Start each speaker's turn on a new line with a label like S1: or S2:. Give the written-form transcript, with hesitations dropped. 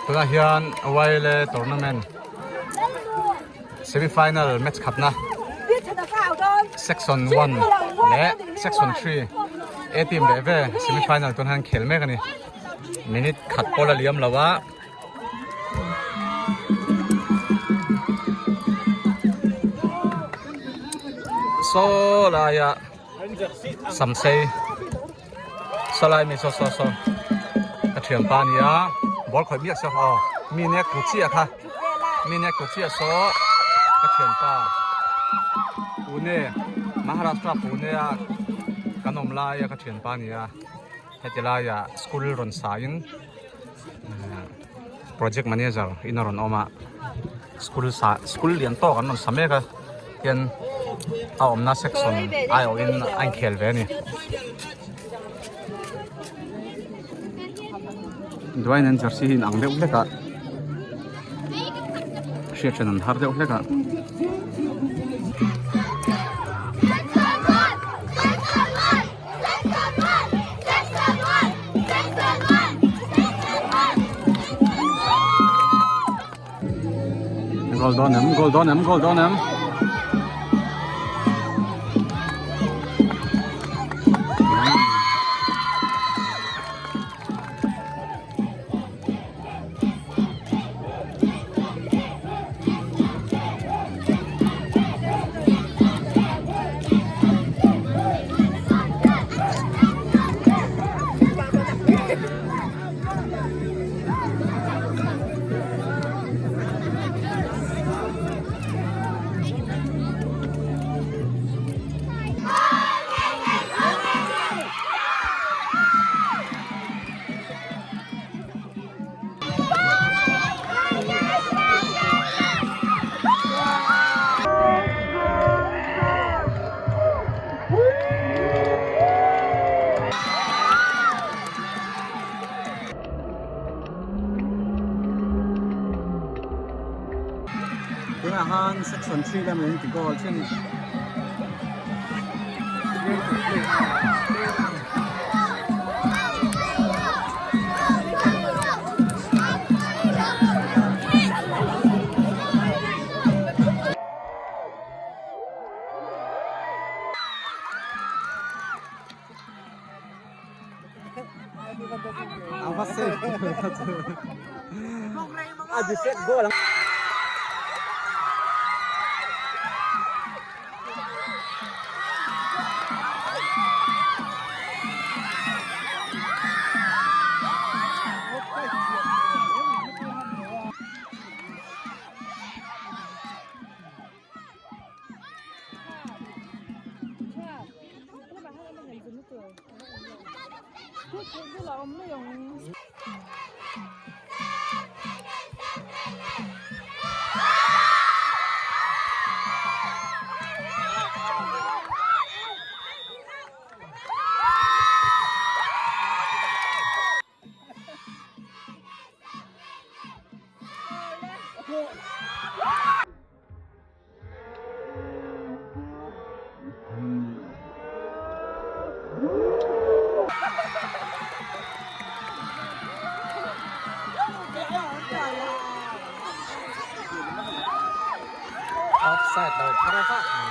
S1: Tunah hian Wile tournament semi final match khatna section 1 leh section 3 A team ve ve semi final tun hian khel mek a ni minute khat pawh la liam lo a. Saw laia samsei saw lai mi saw saw saw ka thianpa a ni a ball khawih miah saw aw mi nek tur chiah kha mi nek tur chiah saw ka thianpa Pune Maharashtra Pune a kan awm laia ka thianpa a ni a heti laiah school rawn sa in. Project manager in a rawn awm a school sa school lian tawk an rawn sa mek a hian a awmna section aiawh in a inkhel ve a ni duain an jersey hi in ang deuh hlek a hriat hran an har deuh hlek a. Goal dawn em, goal dawn em, goal dawn em. Tunah han section 3 lam in ti goal chin. A defect goal ang. Offside lo phar vak mai.